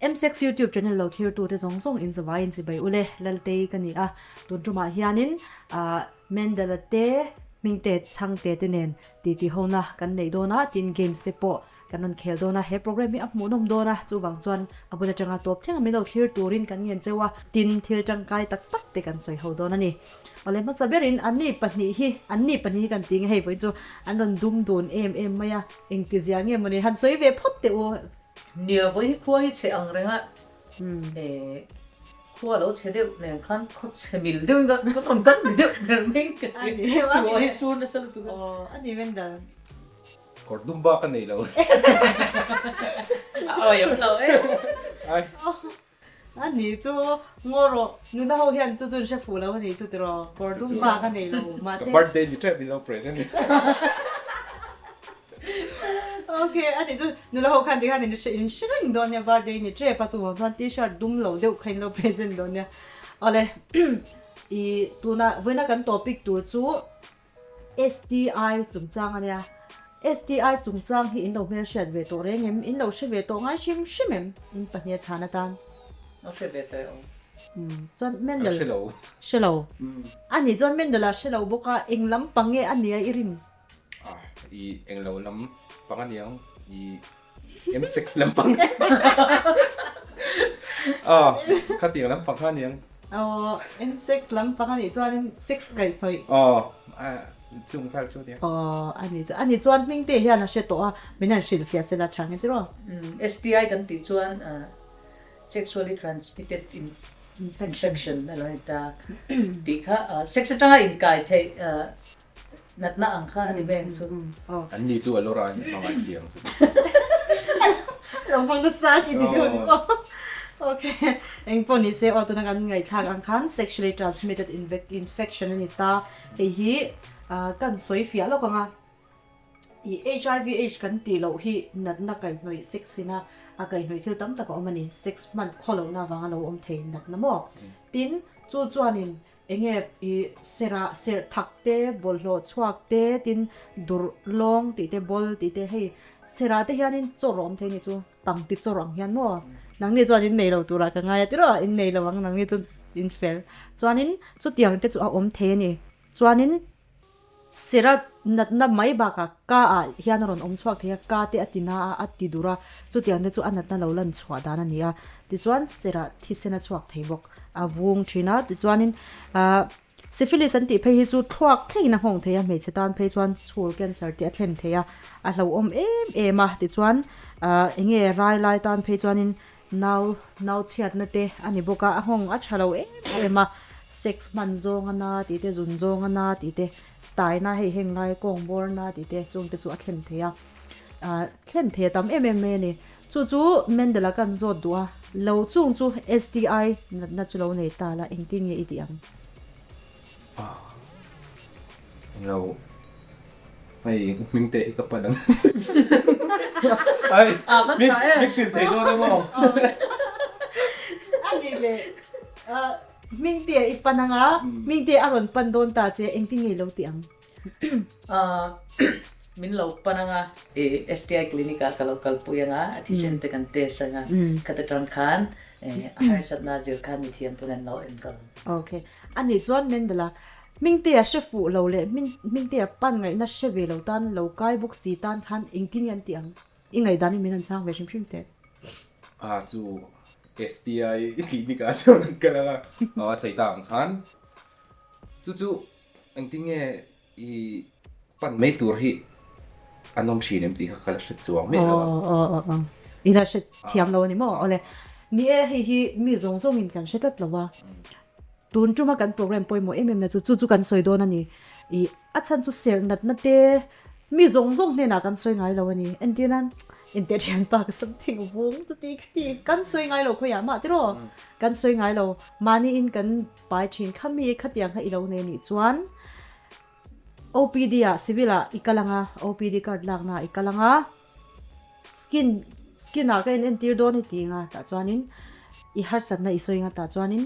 M-Sex YouTube channel lo thirtute zawng zawng in zavaiin chibai ule Laltei ka ni a, tun tumah hianin Mendel-a te, Hmingte Chhangte te nen titi hona kan neih dawn a, tin games te pawh kan rawn khel dawn a, he program hi a hmuhnawm dawn a, chuvang chuan a bul atanga tawp thleng a min lo thlir turin kan ngen cheu a, tin thil tangkai tak tak te kan sawi ho dawn a ni. Awle hmasa berin anni pahnih hi, anni pahnih hi kan ti nge hei vawiin chu an rawn dum dun em em mai a, engtizia nge mawni han sawi ve phawt teh u. Nia vawi hi khua hi chhe ang reng a, khua lo chhe deuh nen khan khaw chhe mil deuh in ka rawn kal ni deuh ber mai ka ti, khua hi sur nasa lutuk a. Aw a ni Mendel. Kawr dum bak a nei lo. A awi awm lo e. Ai. A ni chu ngaw rawh, nuna ho hian chu chu an hre fuh lo a ni chu tiraw, kawr dum bak a nei lo mahse. Ka birthday ni tep min lo present. Ok, a ni chu nula ho khan tikhan in hre in hre reng dawn nia birthday ni tep a chuvang chuan t-shirt dum lo deuh kha in lo present dawn nia. Awle i tuna vawiina kan topic tur chu STI chungchang a nia. STI chungchang hi in lo hmelhriat ve tawh reng em? In lo hre ve tawh ngai hrim hrim em? In pahnih a chhan atan. Lo hre ve tawh em? Umm chuan Mendel. Ka hre lo. Hre lo. A nih chuan Mendel a hre lo bawk a, eng lam pang nge a nia i rin? Ah, i eng lo lam pang a niang, i M6 lam pang. Ah, khatiang lam pang kha a niang. Aw, M6 lam pang a nih chuanin sex kaih hnawih. Aw, chung vel chu nia. Aw, a nih chu, a nih chuan Hmingte hian a hre tawh a, min han hrilhfiah se la tha nge tiraw? STI kan tih chuan sexually transmitted infection a lo ni ta tih kha, sex atanga inkai theih Natna ang kha a ni mek chu. An ni chu a lawr a ni hmangaih thiang chu. Lo hmang nasa ti ti deuh ni maw. Ok, eng pawh ni se aw tuna kan ngaihthlak ang khan sexually transmitted infection a ni ta. Hei hi kan sawi fiah lawk ang a. I HIV AIDS kan tih loh hi natna kaihhnawih sex ina a kaihhnawih thil tam tak a awm a ni. Sex hman khaw lohna avanga lo awm thei natna maw. Tin, chu chuanin Enge i serah serh thak te, bawlhhlawh chhuak te, tin durh lawng tih te, bawl tih te, hei serah te hianin chawr a awm thei a ni chu, pang ti chawr ang hian maw? Nangni chuan in nei lo turah ka ngai a tiraw, in nei lo ang nangni chu in fel. Chuanin chutiang te chu a awm thei a ni. Chuanin. Sera natna mai bakah ka ah hian a rawn awm chhuak thei a, ka te a ti na a, a ti dur a, chutiang te chu a natna lo lan chhuah dan a ni a. Tichuan sera thisen a chhuak thei bawk, a vung thin a, tichuanin ahh syphilis an tih phei hi chu thluak thlengin a nghawng thei a, hmeichhe tan phei chuan chhul cancer te a thlen thei a, a hlauhawm em em a, tichuan ahh eng nge rai lai tan phei chuanin Nau nau chhiatna te a ni bawk a, a nghawng a tha lo em em a, sex hman zawng a na tih te, zun zawng a na tih te, taina hei heng lai kawng bawr na tih te chung te chu a thlen thei a, ah thlen thei a tam em em mai a ni. Chu chu Mendel-a kan zawt duh a, lo chung chu STI natna chu lo nei ta la, engtin nge i tih ang? Ah englo hei hming te hi ka pan ang ai mi mi hrilh thei dawn emaw a ni le hming te i pan anga hming te a rawn pan dawn ta che engtin nge i lo tih ang min lo pan anga i STI clinic ah ka lo kalpui anga a thisen te kan test anga khata tan khan a harsatna zir khan mithiam pawn an lo enkawl. Ok. A nih chuan Mendela, Hmingtea hre fuh lo leh Hmingtea pan ngaihna hre ve lo tan lo kai bawk si tan khan engtin nge an tih ang? I ngaihdan in min han chhang ve hrim hrim teh. A chu STI clinic ah chuan an kal ang a, a sawi ta ang khan chu chu engtin nge i pan mai tur hi an awm thin em tih kha ka la hre chuang miah lo a. Aw aw aw i la hre thiam lo a ni maw? Awle ni e hei hi mi zawng zawngin kan hre tlat lo a, tun tuma kan program pawimawh em em na chu chu chu kan sawi dawn a ni. I a chhan chu serh natna te mi zawng zawng hnenah kan sawi ngai lo a ni. Entir nan inte thianpa ka something vung chuti khati kan sawi ngai lo khawiah mah tiraw kan sawi ngai lo mahniin kan pai thin kha mi khatiang kha i lo nei nih chuan OPD ah civil ah i kal anga OPD card lakna ah i kal anga skin skin ah ka in entir dawn i ti anga tah chuanin i harsatna i sawi anga tah chuanin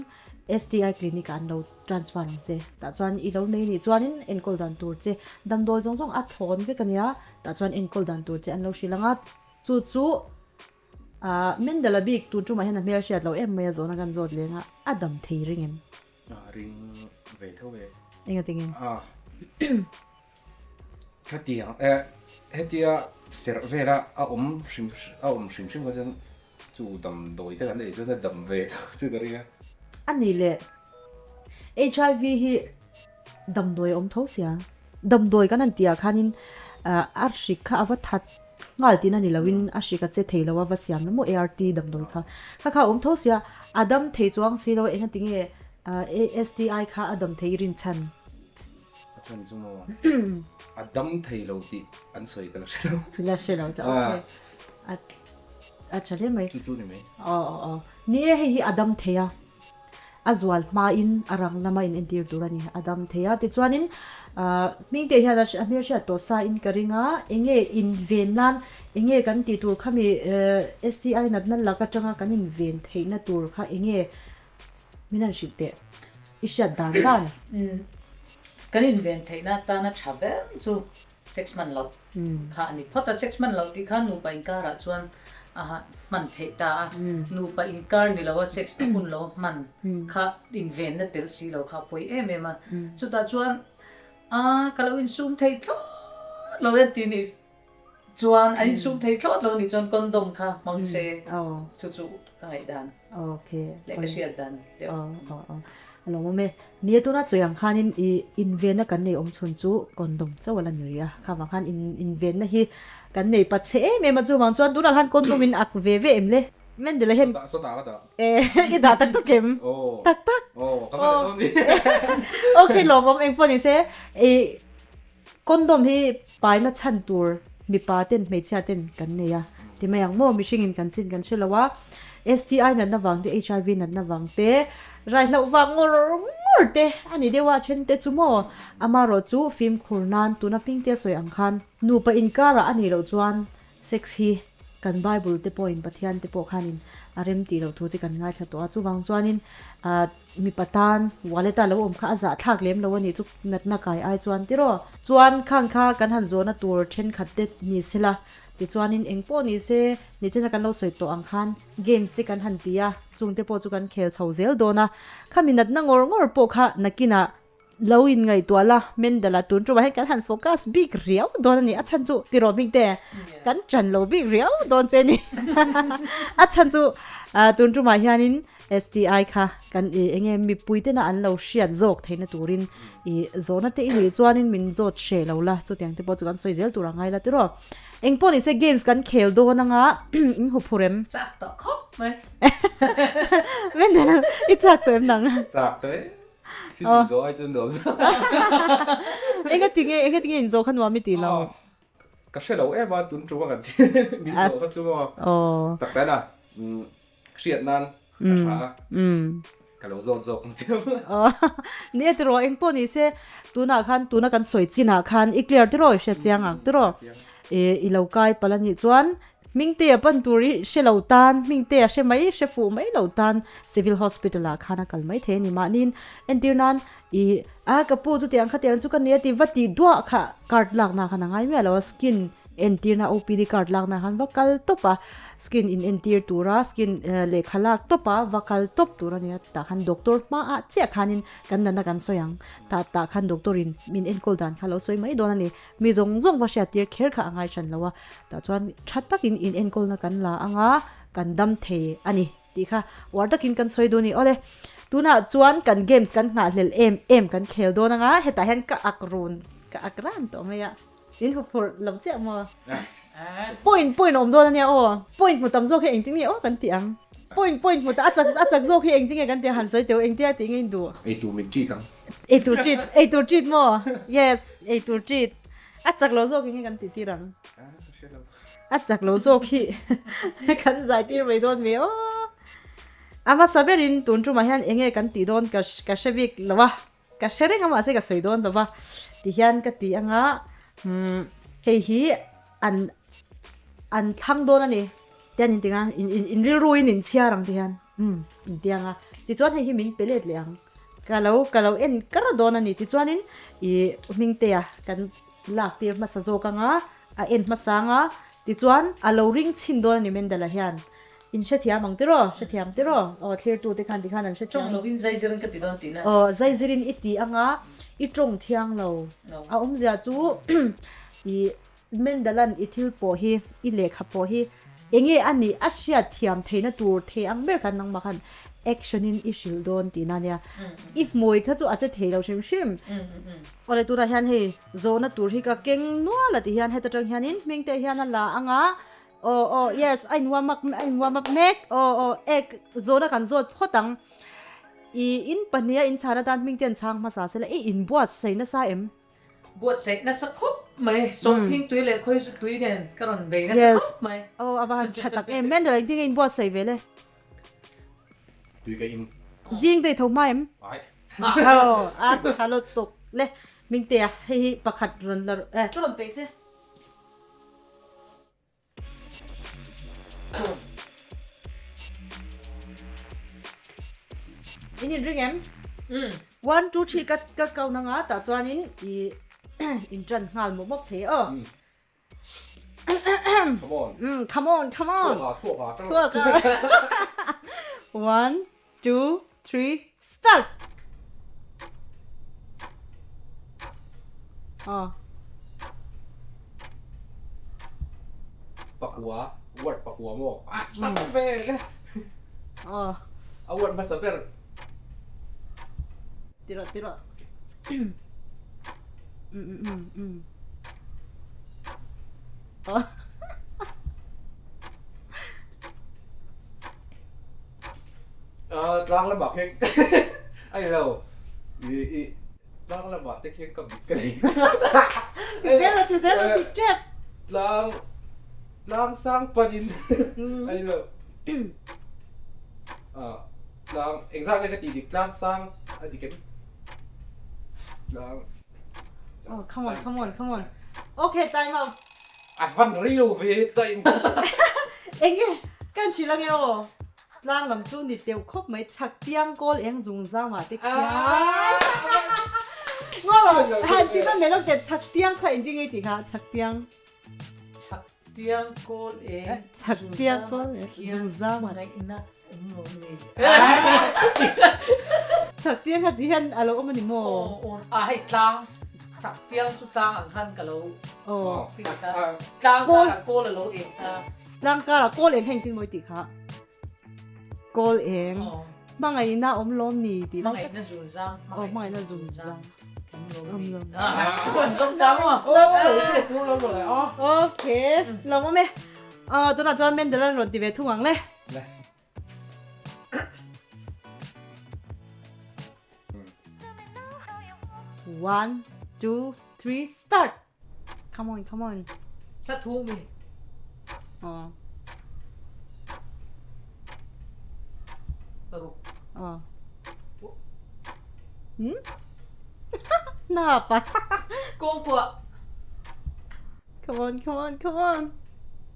STI clinic ah an lo transfer ang che tah chuan i lo nei nih chuanin enkawl dan tur che damdawi zawng zawng a thawn vek ania tah chuan enkawl dan tur che an lo hrilh anga chu chu. Ah Mendel-a bik tun tumah hian a hmel hriat loh em mai a zawhna kan zawt leng a, a dam thei ring em? A ring ve tho e. Enga tinge? Ah Khatiang eh hetia serh vela a awm hrim a awm hrim hrim kha chuan chu damdawi te kan ei chuan a dam ve tho chu ka ring a. A nih leh HIV hi damdawi a awm tho sia. Damdawi kan han tih ah khanin a hrik kha a va that nghal tihna ni loin a hrik a che thei lo a va siam na maw ART damdawi kha. Kha kha a awm tho sia a dam thei chuang si lo enga tinge STI kha a dam thei rinchhan. A chhan chu maw a dam thei lo tih an sawi ka la hre lo. La hre lo ta okay. A a tha hle mai. Chu chu ni mai. Aw aw aw. Ni e hei hi a dam thei a. A zual hmain a rang lama in entir tur a ni. A dam thei a. Tichuanin hming te hian a hmel hriat tawh sa in ka ring a. Enge in ven nan enge kan tih tur khami STI natna lak atanga kan in ven theihna tur kha enge Min han hrilh teh. I hriat dan dan. Kan inven theihna atana tha ber chu sex hman loh kha a ni phawt a. Sex hman loh tih khan nupa inkarah chuan a hman theih ta a. Nupa inkar ni loa sex a hun lo hman kha invenna tel si lo kha a pawi em em a. Chutah chuan a ka lo insum thei thlawt lo e tih ni. Chuan an insum thei thlawt lo nih chuan condom kha hmang se chu chu ka ngaihdan leh ka hriat dan deuh. A lawm awm e. Ni e tuna chawi ang khanin i invenna kan nei awm chhun chu condom chauh a la ni rih a. Kha vang khan invenna hi kan nei pa chhe em em a chuvang chuan tunah khan condom in ak ve ve em le? Mendel-a hian i dah tak tak em? Tak tak? Ok lawm awm engpawh ni se i Condom hi paina chhan tur mipa ten hmeichhia ten kan nei a ti mai ang maw mihring in kan chin kan hre lo a STI natna vang te HIV natna vang te raihloh vang ngawr ngawr te a ni deuh a then te chu maw amarawh chu fimkhur nan tuna hming te a sawi ang khan nupa inkarah a nih loh chuan Sex hi kan Bible te pawhin Pathian te pawh khanin a rem tih loh thu te kan ngaithla tawh a, chuvang chuanin ah mipa tan wallet a lo awm kha a zahthlak lem lo a nih chu natna kai ai chuan tiraw. Chuan khang kha kan han zawhna tur thenkhat te ni sela tichuanin eng pawh ni se nichina kan lo sawi tawh ang khan games te kan han ti a, chung te pawh chu kan khel chho zel dawn a, khami natna ngawr ngawr pawh kha nakinah Lo in ngaihtuah la, Mendel-a tun tumah hian kan han focus bik riau dawn a ni. A chhan chu tiraw hming te, kan ṭan lo bik riau dawn che ni. A chhan chu tun tumah hianin STI kha kan i eng nge mipui tena an lo hriat zawk theihna turin i zawhna te i nih chuanin min zawt hreh lo la, chutiang te pawh chu kan sawi zel tur a ngai la tiraw. Eng pawh ni se games kan khel dawn anga in hu phur em? Chak tawh khawp mai. Mendel, i chak tawh em nang? Chak tawh e. Thil in zawh ai chuan nuam zawk. Enga tinge, enga tinge in zawh kha nuam i tih lo? Ka hre lo em a, tun tum a kan ti min zawh kha chu maw. Tak tan a, hriat nan a tha a, ka lo zawt zawk ang chiam. Nia tiraw, eng pawh ni se, tunah khan, tuna kan sawi chinah khan i clear tiraw, i hre chiang ang tiraw. I lo kai palh a nih chuan Hmingtea pan tur i hre lo tan, Hmingtea hre mai, hre fuh mai lo tan Civil Hospital ah khan a kal mai thei a ni. Mahniin entir nan i a ka pu chutiang khatiang chu ka nia ti va tih duah kha card lakna khan a ngai miah lo a, skin entirna OPD card lakna khan va kal tawp a, skin in entir tura skin lehkha lak tawp a va kal tawp tur a ni a, tah khan doctor hmaah chiah khanin kan nana kan sawi ang, tah tah khan doctor in min enkawl dan kha lo sawi mai dawn a ni. Mi zawng zawng va hriattir kher kha a ngai hran lo a, tah chuan tha takin in enkawlna kan la ang a, kan dam thei a ni tih kha uar takin kan sawi duh a ni. Awle, tunah chuan kan games kan nghahhlelh em em kan khel dawn ang a, hetah hian ka ak run, ka ak ran tawh mai a, in huphurh lo chiah maw? Point point a awm dawn a nia aw, point hmu tam zawk hi engtin nge aw kan tih ang? Point point hmu ta a chak a chak zawk hi engtin nge kan tih ang han sawi teuh engtia tih nge in duh? Eitur min treat ang. Eitur treat eitur treat maw? Yes eitur treat a chak lo zawk enge kan tih tir ang? A chak lo zawk hi kan zai tir mai dawn mi aw. A hmasa berin tun tumah hian enge kan tih dawn ka ka hre bik lo a. Ka hre reng a mahse ka sawi dawn lo va, tihian ka ti anga umm hei hi an an thlang dawn a ni tian in tinga in in in rilru in in chhiar ang tihian umm in ti anga tichuan hei hi min pe let leh ang ka lo ka lo en kar dawn a ni tichuanin ih Hmingtea kan lak tir hmasa zawk anga a en hmasa anga tichuan a lo ring chhin dawn a ni Mendala hian. In hrethiam ang tiraw? Hrethiam tiraw? Aw thlirtu te khan tikhan an hrethiam. Tawng lovin zaizirin ka ti dawn tihna. Aw zaizirin i ti anga i tawng thiang lo. A awmzia chu i Mendalan i thil pawh hi i lehkha pawh hi enge a nih a hriat thiam theihna tur thei ang ber khan nangmah khan action in i hrilh dawn tihna ania. I hmui kha chu a che thei lo hrim hrim. Awle tunah hian hei zawhna tur hi ka keng nual a ti hian heta tang hianin hming te hian a la anga Aw aw yes a in warm up a in warm up mek aw aw ek zawhna kan zawt phawt ang i in pahniha in chhan atan hming te an chhang hmasa sela i in buatsaih nasa em? Buatsaih nasa khawp mai sawmthing tui leh khawi zu tui nen ka rawn bei nasa khawp mai. Aw a va han tha tak em Mendel engtin nge in buatsaih ve le? Tui ka in. Zing te i tho hma em? Ai. Aw a tha lutuk le Hmingtea hei hi pakhat rawn la rawh eh ka rawn peih che. In in ring em? One two three ka ka count anga tah chuanin i in tan nghal mawp mawp thei aw. Come on. Come on come on. Thluak ah thluak ah. Thluak ah. One two three start. Aw. Pakua, word pakua maw? Ah, tak ve le. Aw. A word hmasa ber. Ti rawh, ti rawh. Um um um. Aw. Ah, tlang lamah khian a ni lo. I i tlang lamah te khian ka bit ka nei. Ti zel a, ti zel a, ti tep. Tlang tlang sang panin a ni lo. Ah, tlang engzah nge ka tih dik tlang sang a dik em? Tlang Oh, come on, come on, come on. Okay, time out. A van rei lo ve time. Enge kan hrilh ange aw. Tlang lam chu ni teuh khawp mai chhak piang kawl eng zung zam ah te khian. Ngaw han ti dawn mai lo te chhak piang kha engtin nge i tih kha chhak piang. Chhak piang kawl eng chhak piang kawl eng zung zam ah. Ngaihna awm lo ni. Chhak piang kha ti hian a lo awm a ni maw? Aw aw a hei tlang chhak piang chu tlang ang khan ka lo feel ta. Tlang karah kawl a lo eng ta. Tlang karah kawl eng kha engtin maw i tih kha? Kawl eng. Hmangaihna awm lawm ni tih lai tak. Hmangaihna zun zang. Aw hmangaihna zun zang. Awm lawm ni. Okay. Lawm awm e. Aw tunah chuan Mendel an rawn ti ve thung ang le. One, two, three, start! Come on, come on. Hla thu mi. Aw. Paruk. Aw. Hmm? Na pa. Kawng kuah. Come on, come on, come on.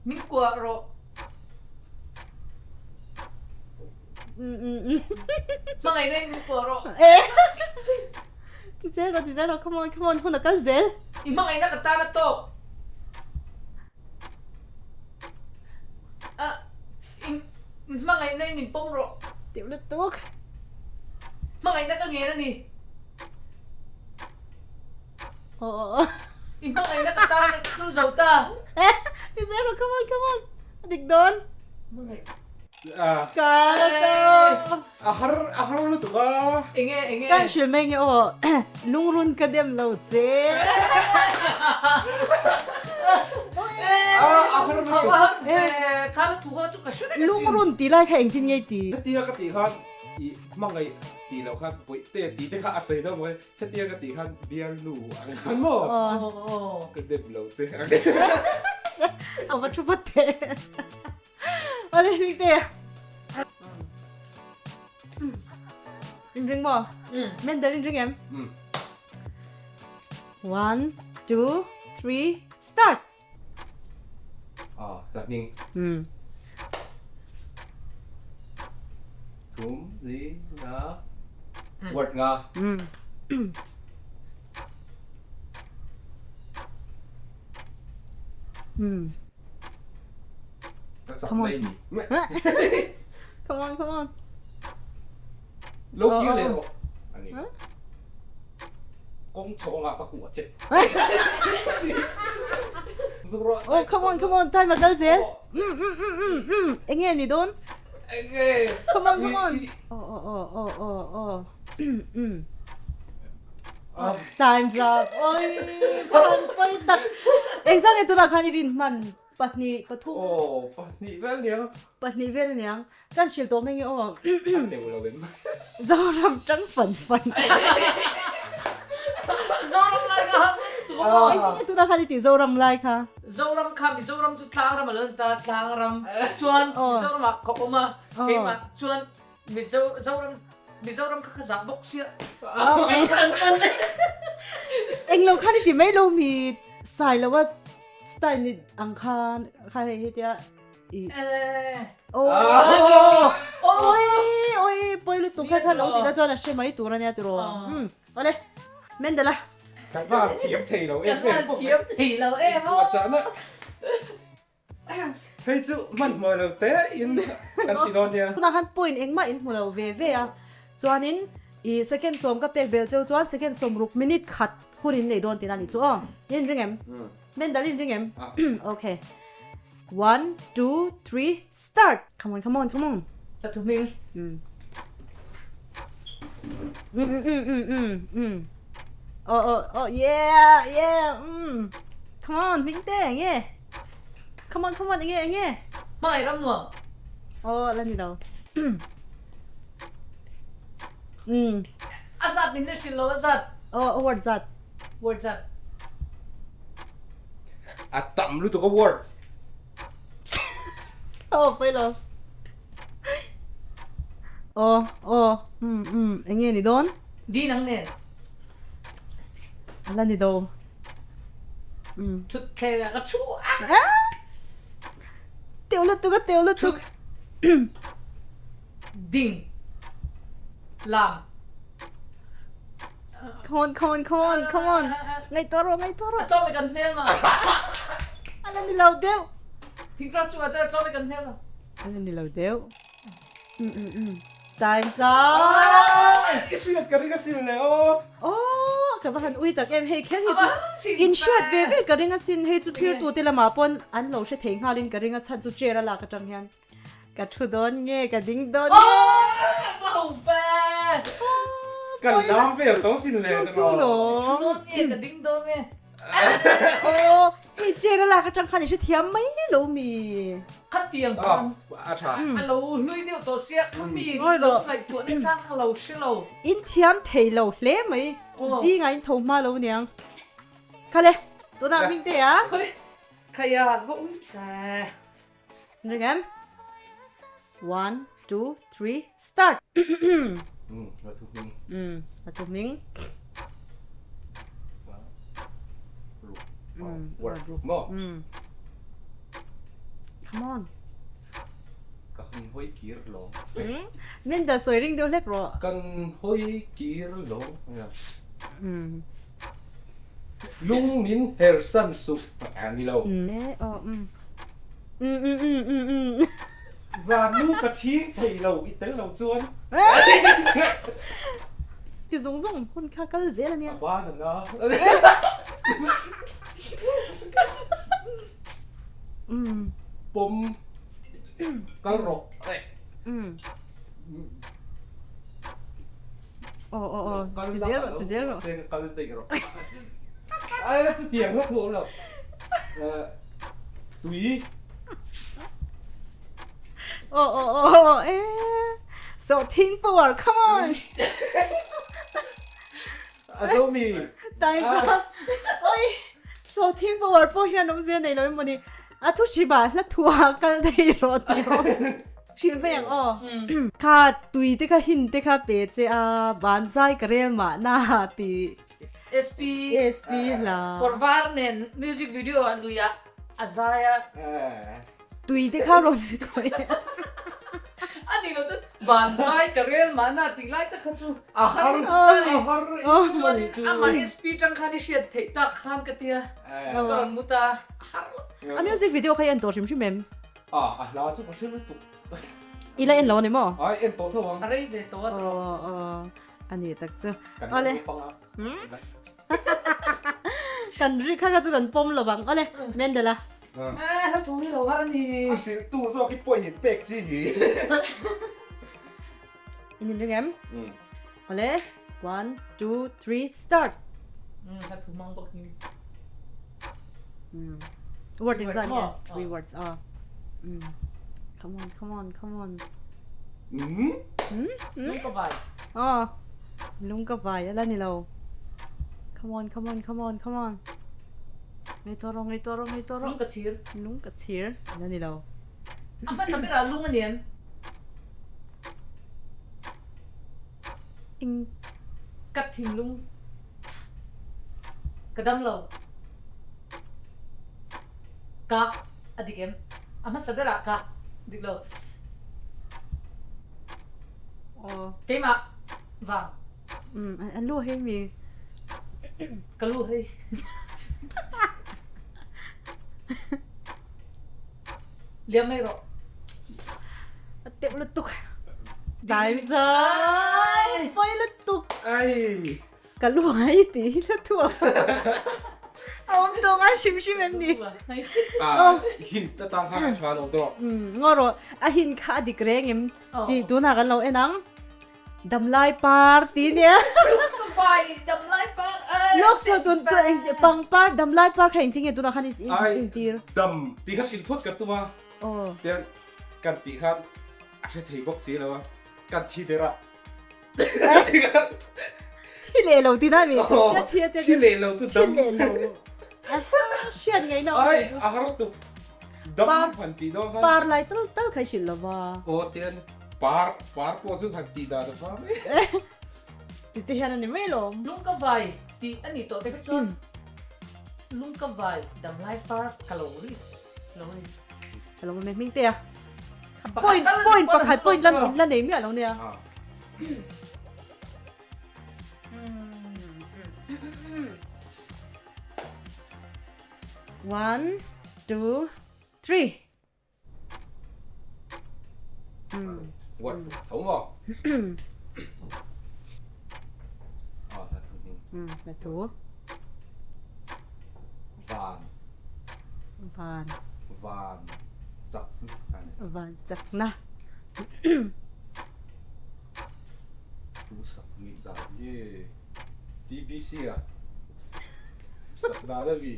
Min kuah rawh. Hmangaihna in min kuah rawh. Eh. Ti zel rawh, ti zel rawh, come on, come on, hun a kal zel. I hmangaihna ka tan a tawk. Ah, i hmangaihna in min pawm rawh. Teuh lutuk. Hmangaihna ka ngen a ni. Aw aw aw. I hmangaihna ka tan a tul zo ta. Eh, ti zel rawh, come on, come on. A dik dawn. Ka to. A har a har lutuk a. Enge enge. Kan hrilh mai nge aw. Lungrun ka dem lo che. A har lutuk. Kha la thu kha chu ka hre vek asin. Lungrun tih lai kha engtin nge i ti? Hetia ka tih khan i hmangaih tih loh khan bawihte tih te kha a sawi deuh mai. Hetia ka tih khan bialnu ang khan maw? Ka dem lo che. A va thu phawt teh. Awle Hmingte. In ring maw? Mendel in ring em? One, two, three, start! Aw, la hming. Thum, li, nga, word nga. Ka chak mai ni. Come on, come on. Lo kir leh rawh. Ani. Kawng chhawngah ka kuah che. Oh, come on, come on. Time a kal zel. Mm, mm, mm, mm, mm. Enge ni dawn? Enge. Come on, come on. Oh, oh, oh, oh, oh, oh. Mm, mm. Time's up. Oi, pan poi tak. Engzang e tunah khan i rin hman pahnih pathum. Oh, pahnih vel niang. Pahnih vel niang. Kan hrilh tawh mai nge aw. A teuh lo em. Zoram tang fan fan. Zoram lai kha han tu maw? Engtin nge tunah khan i tih Zoram lai kha? Zoram kha Mizoram chu tlangram a lo ni ta, tlangram chuan Mizoram ah ka awm a, keimah chuan Mizo Zoram Mizoram kha ka zah bawk sia. Englo khan i ti mai lo mi sai lo a style ni ang khan kha hei hetia Oi oi poi lutuk kha kha lo tih na chuan a hre mai tur ania tiraw. Um awle Mendela. Kan va thiam thei lo em em bawk. Thiam thei lo em aw. Chahna hei chu hmanhmawh lo te in kan ti dawn nia. Tunah khan point engmah in hmu lo ve ve a chuanin i second sawm ka pek bel cheu chuan second sawmruk minute khat hun in nei dawn tihna a ni chu aw. In ring em? Mendel in ring em? Okay. One, two, three, start! Come on, come on, come on. Ka thu hming. Mm. Mm, mm, mm, mm, mm, mm. Oh, oh, oh, yeah, yeah, mm. Come on, hming te, nge. Come on, come on, nge, nge. Hmangaih ram nuam. Oh, la ni lo. Mm. A zat min la hrilh lo, a zat. Oh, a word zat. Word zat. A tam lutuk a word. Aw pawi lo. Aw aw um um eng nge ni dawn? Di nang nen. A la ni do. Um. Thut thleng ah ka thu a. Teuh lutuk a teuh lutuk. Ding. Lam. Come on, come on, come on, come on. Ngaihtuah rawh, ngaihtuah rawh. A tlawm i kan hmel ma. A la ni lo deuh. Thingkras chungah cun a tlawm i kan hmel ma. A la ni lo deuh. Mm, mm, mm. Time's up. I hriat ka ring asin le aw. Oh, ka va han ui tak em hei kher hi chu in hriat ve ve ka ring asin hei chu thlir tu te lamah pawn an lo hre thei nghalin ka ring a chhan chu chair a lak atang hian. Ka thu dawn nge ka ding dawn nge. Kan lam vel tawh sin le. Chu chu lo. Thu dawn nge ka ding dawn nge. Aw hei chair a lak atang khan i hrethiam mai lo mi. Khatiang khan a tha. A lo hlui deuh tawh sia khami lo ngaihtuah na chang kha lo hre lo. In thiam thei lo hle mai. Zingah in tho hma lo niang. Khale tunah hming te a. Khaya va um ta. Ring em? One, two, three, start! A thu hming. A thu hming. Word. Maw? Come on. Ka han hawi kir lo. Min dah sawi ring deuh hlek rawh. Kan hawi kir lo. Lung min her san suh a ni lo. Zan nu ka chhing thei lo i tel lo chuan. Ti zung zung hun kha kal zel a nia. A ban a na. Pawm kal rawh. Aw aw aw ti zel rawh ti zel rawh. Cheng kal daih rawh. Ai chutiang hlawk hlawk lo. Tui. Aw aw aw aw e. Sawhthing power come on. A zo mi. Time's up. Oi sawhthing power pawh hian awmzia nei lo emaw ni. A thu hrim ah hla thuah kal daih rawh ti rawh. Hrilh mai ang aw. Kha tui te kha hin te kha pe che a, ban zai ka rel mah na ti. SP SP hla. Kawr var nen music video ah lui ah a zai a. Tui te kha rawn khawih a. A ni lo chu ban zai ka rel mah na tih lai tak kha chu. A har a har Chuanin amah SP tang khan i hriat theih tak khan ka tia. Ka rawn mu ta. A har lo. A music video kha i en tawh hrim hrim em? A, a hla chu ka hre lutuk. I la en lo a ni maw? Ai, en tawh tho ang. A rei ve tawh a tawh. Aw, aw, a ni tak chu. Kan Awle. naupang a. Kan ri kha kha chu kan pawm lo vang. Awle, Mendel a. Eh, hla thu hi lo har a ni. A hrilhtu zawk hi point in pek chi ni. In inring em? Awle, one, two, three, start! Hla thu mang bawk ni. Word engzah nge? Three words a. Come on, come on, come on. Lung ka vai. Aw, lung ka vai a la ni lo. Come on, come on, come on, come on. Ngei tawh rawh, ngei tawh rawh, ngei tawh rawh. Lung ka chhir. Lung ka chhir a la ni lo. A hmasa berah lung a ni em? Eng. Ka thinlung. Ka dam lo. Ka a dik em? A hmasa berah ka dik lo. Aw. Keimah vang. Umm a lu hei mi. Ka lu hei. Liam mai rawh. A teuh lutuk. Time zai. Pawi lutuk. Ai. Ka lu ai ti hi la thu a. A awm tawh ngai hrim hrim em ni? Ah, hint atang khan a tha lo tawh. Umm, ngaw rawh. A hint kha a dik reng em? Tih tunah kan lo en ang. Damlai par ti nia. Ka vai damlai par ai. Lawk so tun tu eng pangpar damlai par kha engtin nge tunah khan i tir. Dam ti kha hrilh phawt ka tum a. Aw. Tian kan tih khan a hre thei bawk si lo a. Kan thi der a. Thi leh lo ti na mi. Thi a Thi leh lo chu dam. Thi leh lo. Hriat ngei na. Ai a har tuk. Dam han tih dawn khan. Par lai tal tal kha i hrilh lo va. Aw tian par par pawh chu han tih dan a va mai. Ti te hian a ni mai lawm. Lung ka vai tih a nih tawh te kha chuan lung ka vai damlai par ka lo ri lo a ni. Ka lo hming hming te a. Point point pakhat point lam in la nei miah lo nia. One, two, three. What? Tho maw? Ah, hla thu hming. Hla thu. Van. Van. Van chak na. Van chak na. Tu sak nih dan hi TBC a sak dan a mi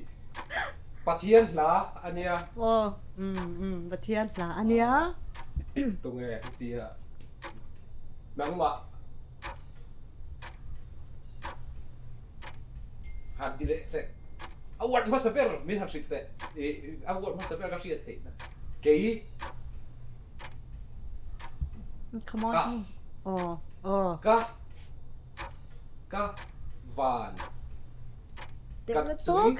Pathian hla a nia. Aw umm Pathian hla a nia. Tunge hetia nangmah han ti leh teh a word hmasa ber min han hrilh teh a word hmasa ber ka hriat theih na kei Come on. Ka. Aw. Ka. Ka van. Ka chung.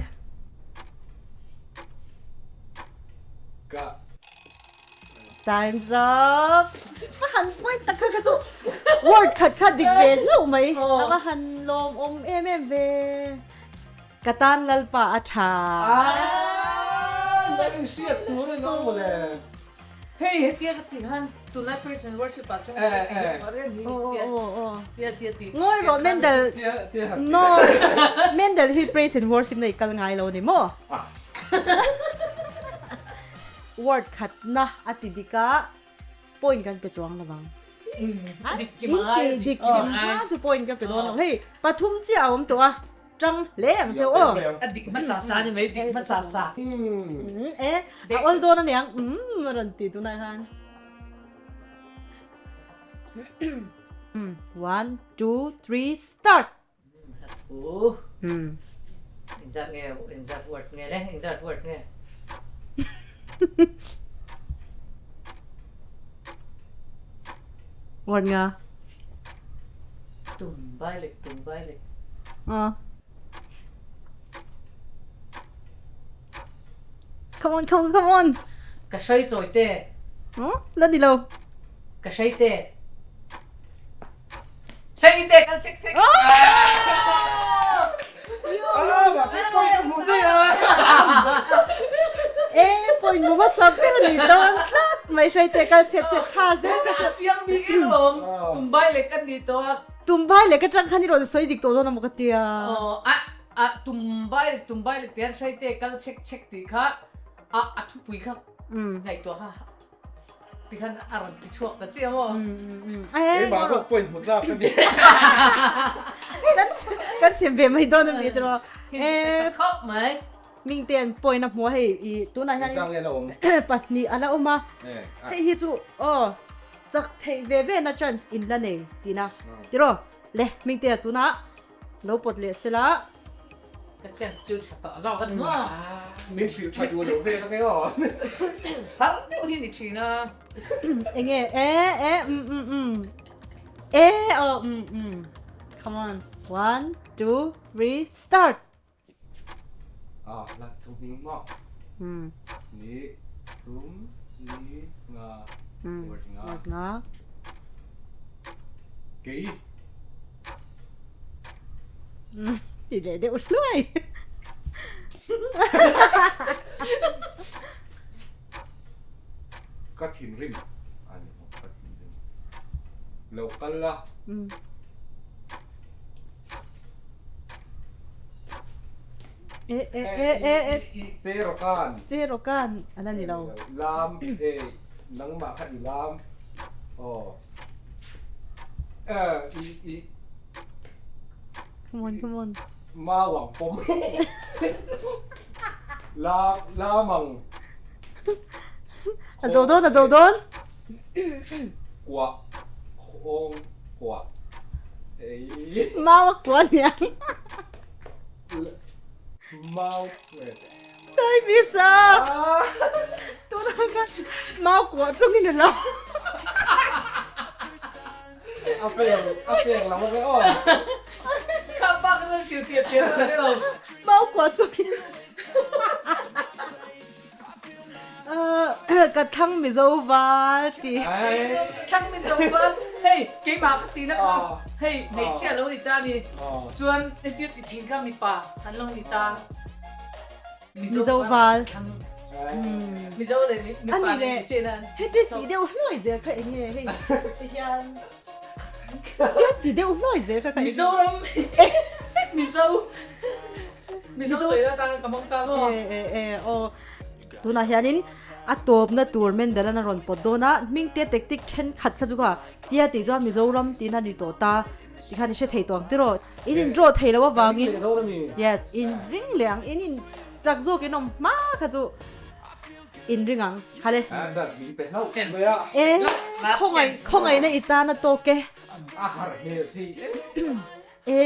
Ka. Time's up. Ka han point tak kha ka chu word khat kha dik ve hlauh mai. A va han lawm awm em em ve. Ka tan Lalpa a tha. Ah! Lal in hriat tur a ni maw le? Hei hetia ka tih khan tunlai praise and worship ah chuan ka ti leh tawh reng hi tia tia ti. Ngawi rawh Mendel no Mendel hi praise and worship na i kal ngai lo ni maw? Word khat na a ti dik a point kan pe chuang lovang. Dik kim a ngai. Dik kim hma chu point ka pe dawn lo. Hei pathum chiah a awm tawh a. Tang hle ang cheu aw. A dik hmasa sa ni mai, dik hmasa sa. E, a awl dawn a niang, umm a rawn ti tunah khan. One, two, three, start! Thu. Engzat nge, engzat word nge le, engzat word nge? Word nga. Tum vai leh tum vai leh. Aw. Come on, come on, come on. Ka hrei chawi te. Aw, la ni lo. Ka hrei te. Hrei te kan sek sek. Ah, mahse pawi ka hmuh daih a. E point mu hmasa ber a ni dawn tlat mai hrai teh kal chhet chhet tha zet te chu. Chiang bik em alawm Tumbai lek a ni tawh a. Tumbai lek atang khan i rawn sawi dik tawh dawn a maw ka tia. Aw a a Tumbai lek Tumbai lek tihian hrai teh kal chhek chhek tih kha a a thupui kha ngaihtuah kha tikhan a rawn ti chhuak ta chiah maw. Keimah zawk point hmu tlak ka ni. Kan kan sem ve mai dawn a ni tiraw. E khawp mai. Mingte an point a hmu a hei i tunah hian pahnih a la awm a hei hi chu aw chak theih ve ve na chance in la nei tihna tiraw le Mingte a tunah lo pawt leh sela. Ka chance chu tha tawh zawk a ni maw? Min hrilh tha duh lo vel ang e aw. Har deuh hi ni thin a. Enge e e um um um e aw um um come on one two three start. A la thum hming maw? Ni thum li nga word nga. Word nga. Kei. Ti leh deuh hluai. Ka thinrim a ni maw? Ka thinrim. Lo kal la. E e e e e. I che rawkan. Che rawkan a la ni lo. Lam e nangmah kha i lam aw e i i. Come on come on. Mau ang pawm. Lam lam ang. A zo dawn a zo dawn. Kuah khawng kuah ei. Mau a kuah aniang. Mau Time is up. Tunah khan mau kuah chungin a lo. A peng a peng lam a aw. Kha pa ka chuan hrilhfiah chian a ni lo. Mau kuah chungin. Ka thlang Mizo val ti. Thlang Mizo val hei keimah ka tihna kha hei hmeichhia lo ni ta ni chuan hetiang ti thin kha mipa an lo ni ta Mizo val Mizo leh mipa leh hmeichhia ina Heti ti deuh hluai zel kha eng nge hei tihian Heti ti deuh hluai zel kha Mizoram Mizo Mizo sawi la tan ka hmang ta maw? E e e aw. Tunah hianin a tawpna tur Mendelan a rawn pawt dawn a, hmingte tactic thenkhat kha chu kha tia tih chuan Mizoram tiin a ni tawh ta tikhan i hre thei tawh ang tiraw? In in draw thei lo avangin yes in ring leh ang in in chak zawk in awm hma kha chu in ring ang khale. E khawngaih khawngaihna i tan a tawk e. A har hmel thei em. E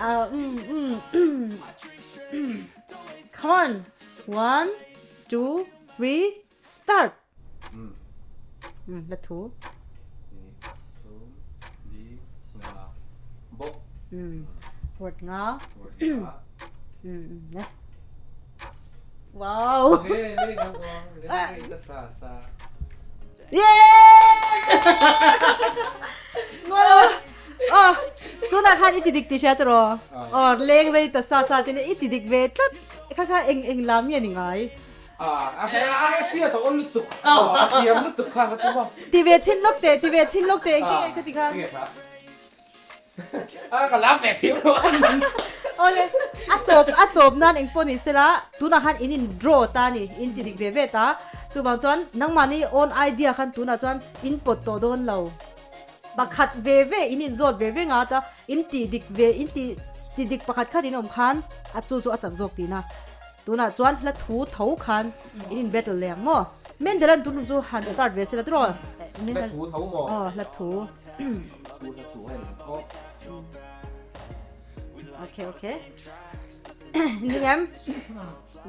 a um um um Come on One two three start Um la thu Ni thum li nga bawk Um word nga Word nga Um um le Wow Le le nga le le ta sa sa Yeah! Oh, tunah khan i ti dik ti hria tiraw? Aw, leng rei ta sa sa tin i ti dik ve tlat. Kha kha eng eng lam nge ni ngai? A hria tawh awn lutuk. A thiam lutuk kha ka chu maw. Ti ve chin lawk teh, ti ve chin lawk teh engtin nge ka ti kha? A ka lam ve thiam lo a. Awle, a tawp a tawp nan eng pawh ni sela, tunah khan in in draw ta a ni, in ti dik ve ve ta. Chuvang chuan nangmahni own idea khan tunah chuan in pawt tawh dawn lo. Pakhat ve ve in in zawt ve ve nga ta, in tih dik ve in ti ti dik pakhat khat in awm khan a chu chu a chak zawk tihna. Tunah chuan hla thu tho khan in in battle leh ang maw? Mendel an tunlum chu han start ve sela tiraw? Hla thu tho maw? Aw, hla thu. Okay, okay. Ning em?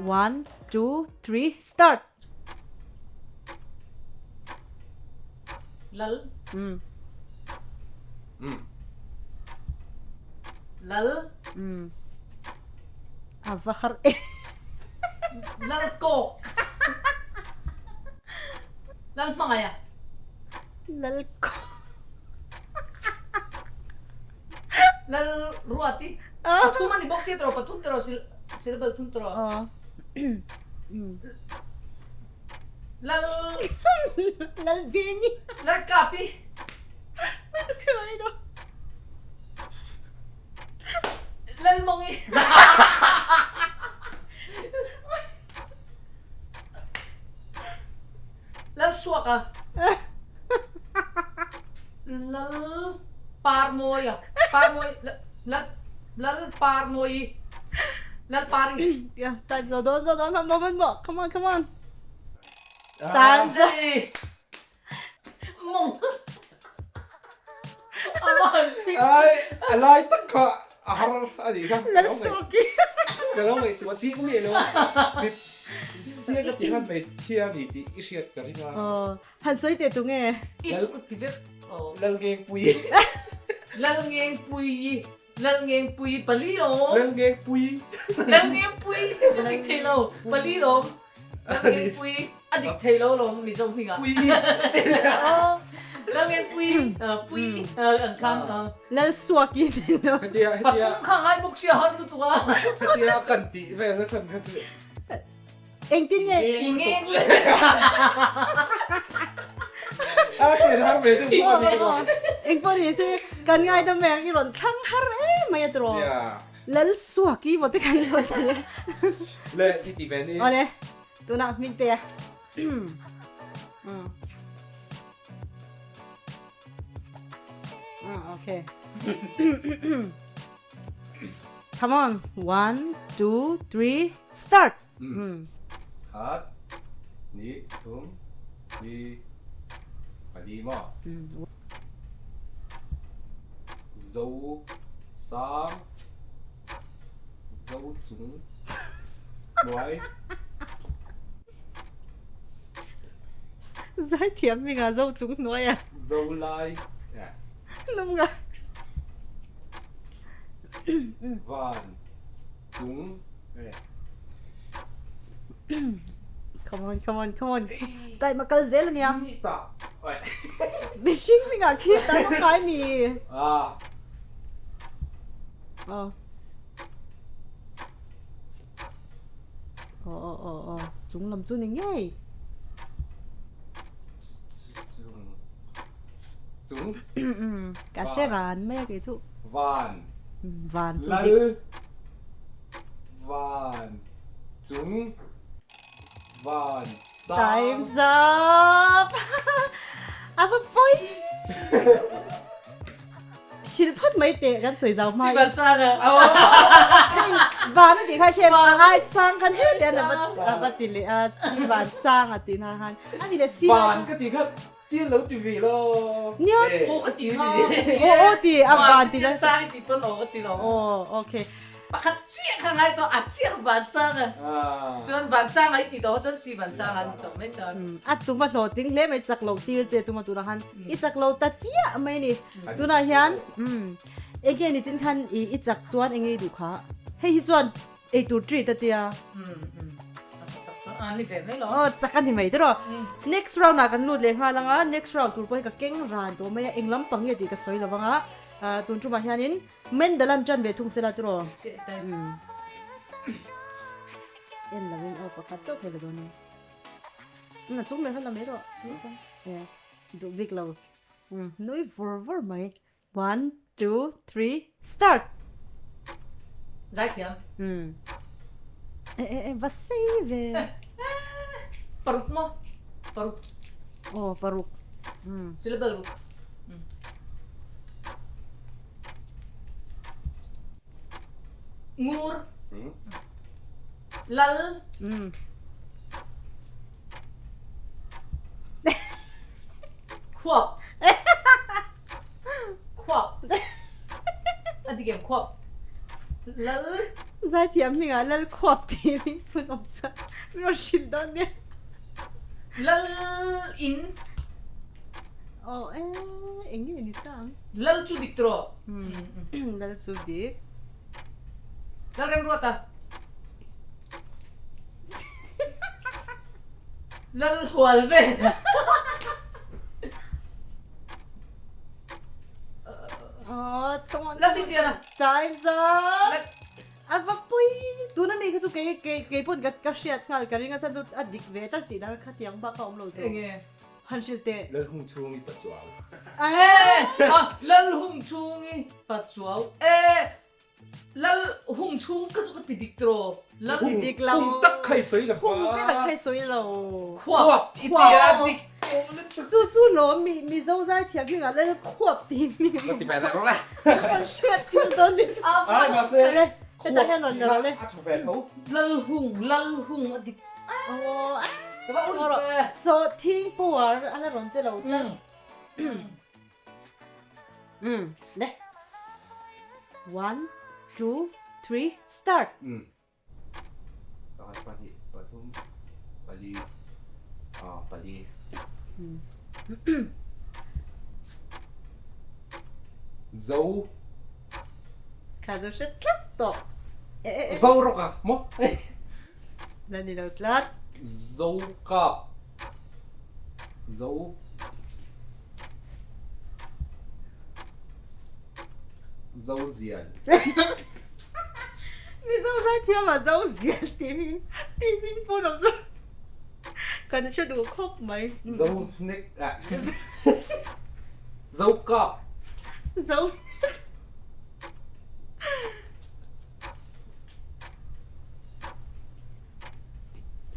One, two, three, start. Lal. Mm. Mm. Lal. Mm. A va har e. Lal kawk. Lal hmangaih a. Lal kawk. Lal ruati. Pathum a ni bawk sia tawh pathum tawh syllable thum tawh. Lal Lal Bengi Lal Kapi Lal Mongi Lal Suaka Lal Parmawia Parmawi Lal Lal Parmawi Lal Pari Yeah, time zo dawn zo dawn hman hman hman come on come on time zo Mong Ai a lai tak kha a har a nih kha Lal Suaki ka lo ngaihtuah chik miah lo tia ka ti khan hmeichhia a ni tih i hriat ka ring a. Aw han sawi teh tu nge? Lal Ngengpui Lal Ngengpui Lal Ngengpui pali lawm Lal Ngengpui Lal Ngengpui tih chu dik thei lo pali lawm Lal Ngengpui a dik thei lo lawm Mizo hmingah Pui Lal Ngengpui pui ang khan Lal Suaki tih lo Hetia hetia Pathum kha ngai bawk sia har lutuk a Hetia kan tih vel na chhan kha chu Engtin nge Ngeng A hriat har ve deuh pawh a ni lo. Eng pawh ni se kan ngai dam mai ang i rawn thlang har em mai a tiraw. Lal Suaki maw te kan lo ti. Le ti ti ve ni. Awle tunah hming te a. Okay. Come on. One, two, three, start. Khat, hnih, thum, li, pali maw? Zo sang, zo chung, hnuai. Zai thiam hmingah zo chung hnuai a. Zo lai. Num nga. Van. Chung e. Come on, come on, come on. Tai ma kal zel ania. Ta. Oi. Mihring hmingah khi tai ma kai mi. Ah. Oh. Oh oh oh oh. Chung lam chu ni ngei. Chung. Chung. Ka hre ran mai a kei chu. Van. Van chu Lal dik. Van chung van sang. Time's up! A va pawi! Hrilh phawt mai teh kan sawi zau hma in. Van sang a. Hei van a tih kha hre ai sang khan he te an a va ti leh a si van sang a tih na khan a ni leh si Van ka tih kha Ti lo ti ve lo. Nia. Aw ka ti kha. Aw aw ti a van ti la. Sang ti pawn aw ka ti lo. Aw okay. Pakhat chiah kha ngai tawh a chiah van sang a. Chuan van sang ai ti tawh chuan si van sang a ni tawh mai ta. A tum a hlawhtling hle mai chak loh tir che tuma tunah khan i chak lo ta chiah mai ni. Tunah hian enge ni chin khan i chak chuan enge i duh kha. Hei hi chuan Eitur treat a tia. A ni ve mai lo. Aw chak a ni mai tiraw. Next round ah kan lut leh nghal anga next round tur pawh hi ka keng ran tawh mai a eng lampang nge tih ka sawi lo vang a tun tumah hianin Mendalan tan ve thung sela tiraw. En lovin aw pakhat chauh phei la dawn a ni. A chung leh kha la mai rawh. Duh bik lo. Nui vur vur mai. One, two, three, start! Zaithiam. Umm. E e e va sei ve. Paruk maw? Paruk. Aw paruk. Umm. Syllable ruk. Ngur. Lal. Umm. Khuap. Khuap. A dik em khuap. Lal. Zaithiam hmingah lal khuap tih hming phun awm chuan min rawn hrilh dawn nia. Lal in. Aw e eng nge ni ta ang. Lal chu dik tawh. Lal chu dik. Lal remruat a. Lal hual ve. Oh, come on. Lal Dingliana. Time's up. A va pui tuna mi kha chu kei kei kei pawn ka ka hriat nghal ka ring a chhan chu a dik ve tlat tih dan kha tiang bak a awm lo tawh. Enge? Han hrilh teh. Lalhung chhungi Pachuau. E! A Lalhung chhungi Pachuau. E! Lal hung chhung ka chu ka ti dik tiraw? Lal Ti dik lo. Hung tak kha i sawi lo fa. Hung ber kha i sawi lo. Khuap. I ti a dik tawh lutuk. Chu chu lawm mi Mizo zaithiam hmingah Lal Khuap tih hming. Ka ti ve tak rawh le. Kan hriat thil dawn ni. Ai mahse. Kale hetah hian rawn la rawh le. A tha ve tho. Lal hung Lal hung a dik. Aw. Ka va ui ve. So thing power a la rawn che lo tlat. Um le one two three start. Um pakhat pahnih pathum pali ah pali. Zo. Kha zo hre tlat tawh. Zo rawk a maw? La ni lo tlat. Zo kap. Zo. Zo zial. Mizo zaithiam ah zo zial tih hming tih hming pawh lo chu kan hre duh khawp mai. Zo hnek ah Zo kap. Zo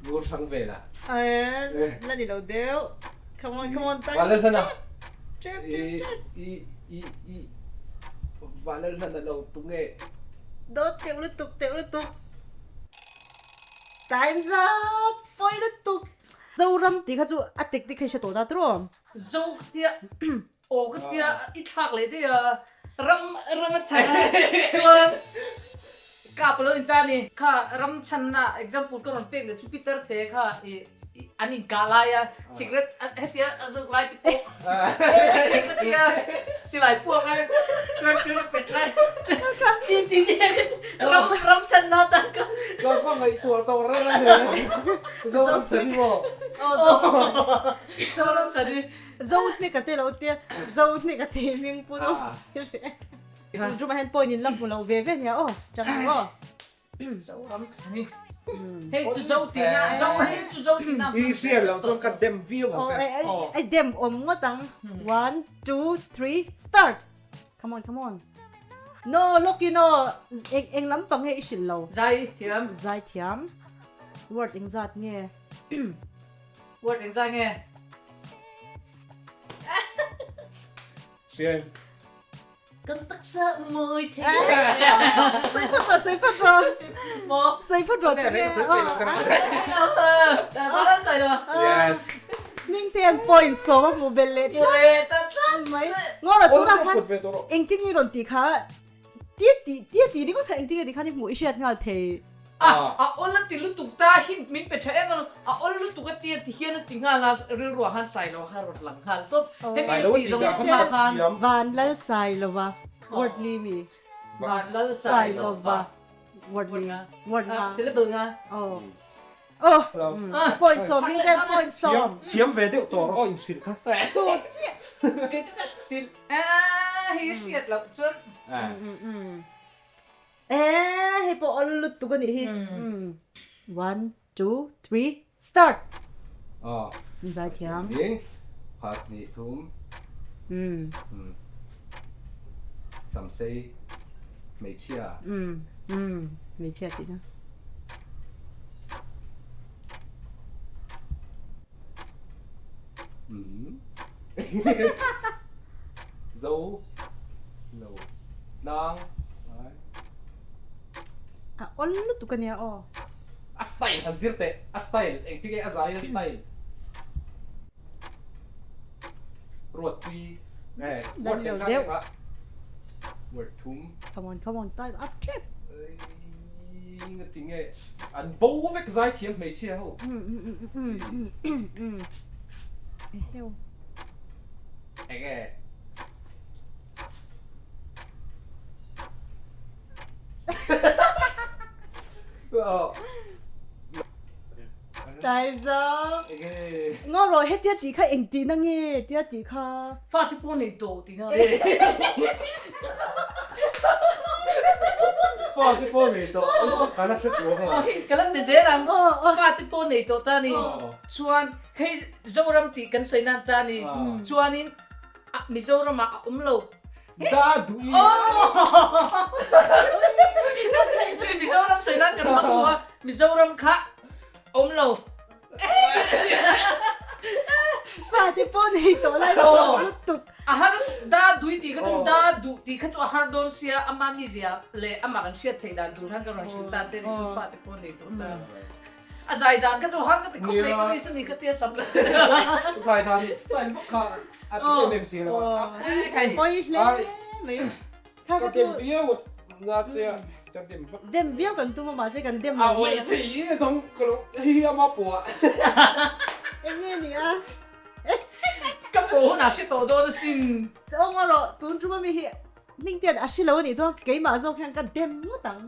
Ngur thang ve la. Ae, la ni lo deuh. Come on, come on, time. Valal hlan a. Trap, trap, trap. I, i, i, valal hlan a lo tu nge. Dawt teuh lutuk, teuh lutuk. Time's up! Pawi lutuk. Zoram tih kha chu a tek tek kha i hre tawh ta tiraw? Zo tia Aw ka tia i thlak leh daih a, ram ram a chhan a chuan kap alo in ta a ni. Kha ram chhanna example ka rawn pek leh chu Peter te kha i an inkah lai a cigarette hetia a zuk lai te pawh ka tia silai puak a chuan chuan a pet lai ti ti ti ram ram chhanna tan ka. Ka hmangaihtuah tawh reng a ni. Zoram chhan hi maw? Aw Zoram chhan hi. Zo hnek a te lo tia zo hnek a ti hming pun awm hreh. Tun ṭumah hian point in la hmu lo ve ve nia aw chang ang aw. Zo ram chani. Hei chu zo tina zo hei chu zo tina. I hriat loh chuan ka dem viau ang che. Ai dem awm ngawt ang. One two three start. Come on come on. No Loki no eng eng lampang nge i hrilh lo. Zai thiam. Zai thiam. Word engzat nge. Word engzat nge. Hriain. Kan taksa mawi thei. Sei phat rawh, sei phat rawh. Maw. Sei phat rawh chu nge. Yes. Hming te an point sawm a hmuh belh leh tlat mai. Ngawra tunah khan engtin nge i rawn tih kha Tia tih tia tih ringawt kha engtin nge tikhan i hmuh i hriat nghal thei. A a awl a ti lutuk ta hint min pe tha em a a awl lutuk a tia ti hian a ti nghal a rilruah khan Sailo kha rawn lang nghal tawp. Hemi a tih zawng zawng hma khan. Van Lal Sailova word li mi. Van Lal Sailova word li word nga. Syllable nga. Aw. Oh point sawm mi ten point sawm. Thiam ve deuh tawh rawh aw inhrilh kha. Chu chiah. Kei chu ka hrilh a hei hriat loh chuan. E hei pawh awl lutuk a nih hi. One two three start. Aw. Zai thiam. Ding khat hnih thum. Samsei hmeichhia. Hmeichhia tihna. Zo lo tlang ai. A awl lutuk a nia aw. A style han zir teh, a style engtin nge a zai a style. Ruatpui eh word Lan lo engzat deuh. engah word thum. Come on come on time up trip. Engati nge an bo vek zai thiam hmeichhia ho. Eheu. Enge. Aw. Taizo. Ngaw rawh hetia tih kha eng tihna nge tia tih kha. Fate pawh nei tawh tihna. Fa te pawh nei tawh ka la hre chuang lo. Ka la hre zel ang. Fa te pawh nei tawh ta ni. Chuan hei Zoram tih kan sawi nan ta ni. Chuanin Mizoramah a awm lo. Za duh i. Mizoram sawi nan kan hmang lo a. Mizoram kha awm lo. Fa te pawh nei tawh lai pawh lutuk. A har da dui tih kha chu da duh tih kha chu a har dawn sia ama mizia leh amah kan hriat theih dan tur khan ka rawn hrilh ta che ni chu fa te pawh nei tawh ta. A zai dan kha chu har ka ti khawp mai ka ri ni ka tia sam. Zai dan style vak kha a ti em em si lo a. Pawi hle mai. Kha kha chu. Ka dem viau na che a. Ka dem vak. Dem viau kan tum a mahse kan dem lo. A awih che i dawng ka lo hi ama pawh a. Eng nge ni a? Ka pawh hunah hre tawh dawn asin. Awng erawh tun tum ami hi hmingtian a hre lo anih chuan keimah zawk hian ka dem ngawt ang.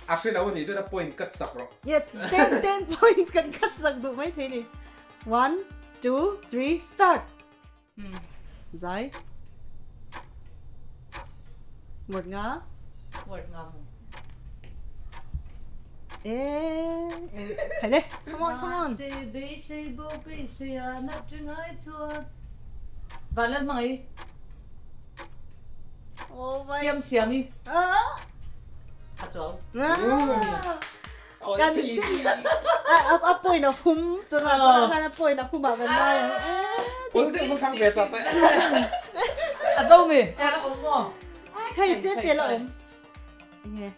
A hre lo anih chuan a point cut sak rawh. Yes, 10 10 points kan cut sak duh mai thei ni. One, two, three, start. Zai. Word nga. Word nga mo. Eh, khai le. Come on, come on. Se be se bo be se a na tringai chuan. Van lan mangai. Oh my. Siam siami. Ah. A chuau. Ah. Kan a a point a hum tuna tuna khan a point a hum ah kan ngai ang. Ul deuh ka sang ve sa te. A zo mi. La awm maw? Hei te te la awm. Nge.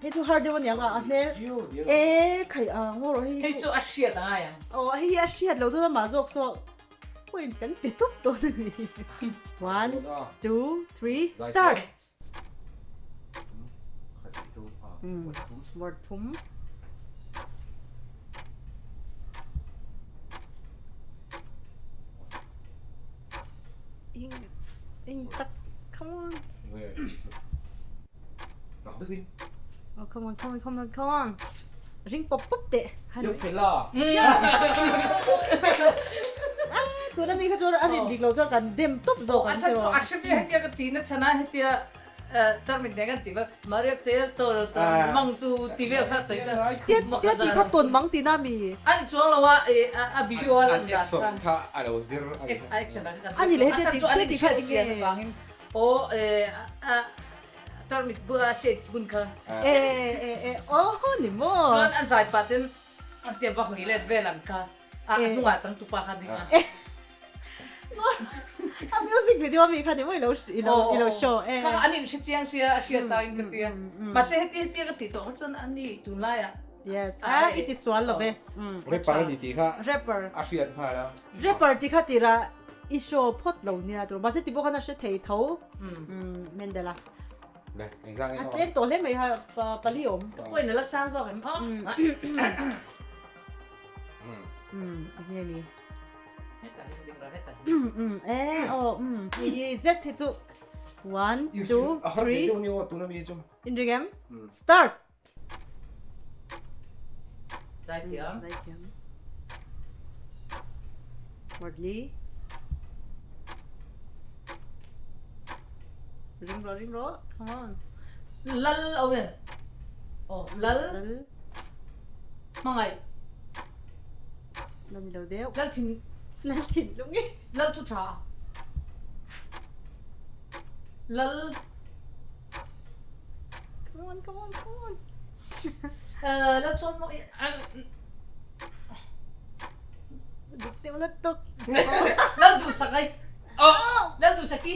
Hei chu har deuh aniang a a hmel. E khai a ngaw rawh hei. Hei chu a hriat a ngai ang. Aw hei hi a hriat lo chuan amah zawk saw point kan pe tup dawn a ni. One, two, three, start. Word thum. Ing ing tak come on. Oh come on come on come on come on. Ring pop pop teh. Yok fela. Tuna mi kha chu a rin dik lo chuan kan dem tawp zawk ang che rawh. A hre ve hetia ka ti na chhan a hetia tarmit nen kan ti va Maria te to ton mang chu ti vel kha sawi chuan Tia tia ti kha ton mang ti na mi. A ni chuang lo a a video a lan dan kha. Kha a lo zir a ni. Action a ni le hetia ti tia ti kha enge. Aw Tarmit bua shades bun kha. E e e oh ni maw. Chuan an zai pah ten an tia va hawi let vel ang kha. A hnungah changtupa kha ding a. A music video ami kha ni maw ilo ilo ilo show e. Kha an in hre chiang sia a hriat ta in ka tia. Mahse heti heti ka tih tawh kha chuan ani tunlai ah. Yes a i ti sual lo ve. Rapper a ni tih kha. Rapper. A hriat nghal a. Rapper tih kha tirah i show phawt lo nia tur mahse ti pawh khan a hre thei tho. Mendela. A tlem tawh hle mai ha pali awm. Ka point a la sang zawk em aw. A nge ni. E aw hei zet hi chu 1 2 3 Inring em? Start. Zaithiam. Zaithiam. Wordly. Ring rawh, ring rawh. Come on. Lal au em? Oh, lal. Lal. Hmangaih. Lal ni lo deuh. Lal thin. Lal thin lung i. Lal thu tha. Lal. Come on, come on, come on. Lal chuan maw Dik deuh la tuk. Lal duhsak ai. Lal duhsaki.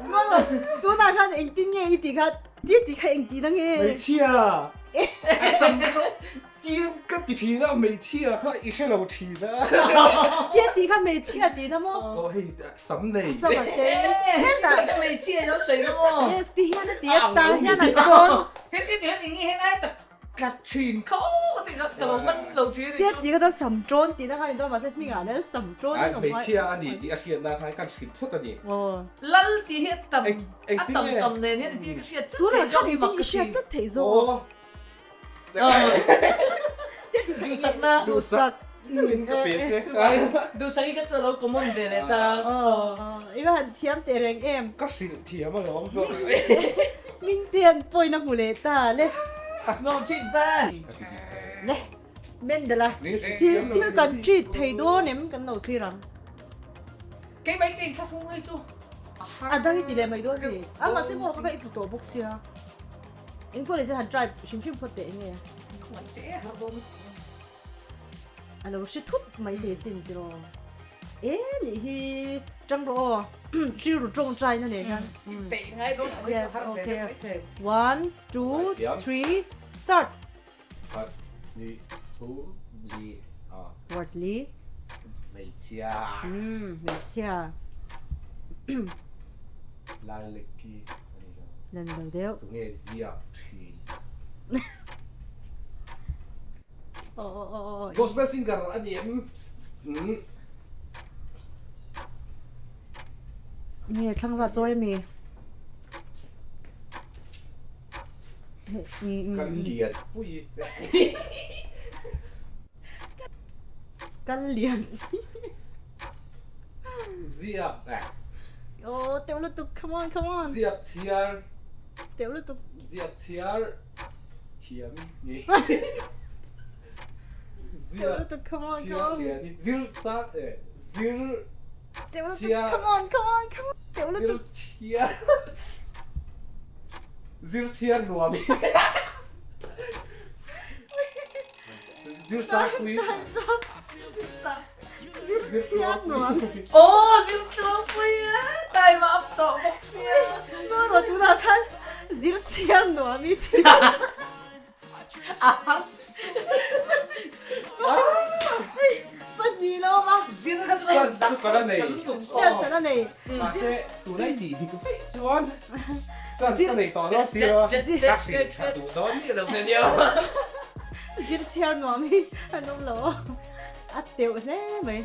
Ngawng tunah khan engtin nge i tih kha ti tih kha engti na nge? Hmeichhia. Sam Tin ka ti thin a, hmeichhia kha i hre lo thin a. Tia tih kha hmeichhia tih na maw? Aw hei sam nei. Sam a sei. Hetah. Hmeichhia i lo sawi na maw? Yes ti hian a ti a, tah hian a chawn. Heti ti hian eng nge hen ai tak tlat thin kha aw ka ti kha ka lo man lo thin a nih Tia tih kha chuan sam chawn tih na kha ni dawn mahse hmingah lal sam chawn in awm ngai. Hmeichhia a ni tih a hriatna khan kan hrilh phawt a ni. Aw. Lal tih hi a tam a tam tam nen hian engtin nge ka hriat chat Tunah theih zawk khan hi mak engtin ka i hriat ti. chat theih zawk? Aw. Duhsakna. Duhsak. deuhin ka pe che. Duhsaki ka chu a lo common ve leh ta. I va han thiam teh reng em? Ka hrilh thiam alawm chu. Min tian pawhin a hmu leh ta le. Nuam thin ta. Le Mendela thil thil kan treat thei dawn em kan lo thlir ang. Kei mai ka inthlahrung hi chu. A dang i ti leh mai dawn ri. A mahse maw ka kha i phu tawh bawk sia. Engpawh ni se han try hrim hrim phawt teh enge. A lo hre thut mai thei sin tiraw. E nih hi tang rawh aw. Rilru tawngtai na nen khan. Peih ngai dawn a Yes, okay. One, two, three, start. Khat, hnih, thum, li, a. Word li. Hmeichhia. Hmeichhia. Laleki a ni lo. Lan lo deuh. Tunge ziak thin? Aw aw aw aw. Gospel singer a ni em? Umm. Nge thlangra chawi ami? Kan lian pui. Kan lian. Ziak eh. Oh, teuh lutuk. Come on, come on. Ziak chhiar. Teuh lutuk. Ziak chhiar thiam ni. Ziak chhiar lian ni. Zir sang eh. Zir chhiar. Come on, come on, come on. Teuh lutuk. Zir chhiar. Zir chhiar nuam. Zir sang pui. Zir chhiar nuam. Aw, zir tluang pui e, time a up tawh bawk sia. Maw rawh tunah khan zir chhiar nuam i ti. Pahnih lo awm a. Zir kha chu ka Chance chu ka la nei. Chance a la nei. Mahse tunah i tih dik veih chuan chance ka nei tawh lo si a. Ka hrilh tha duh dawn miah lo che nia. Zir chhiar nuam hi an awm lo aw. A teuh hle mai.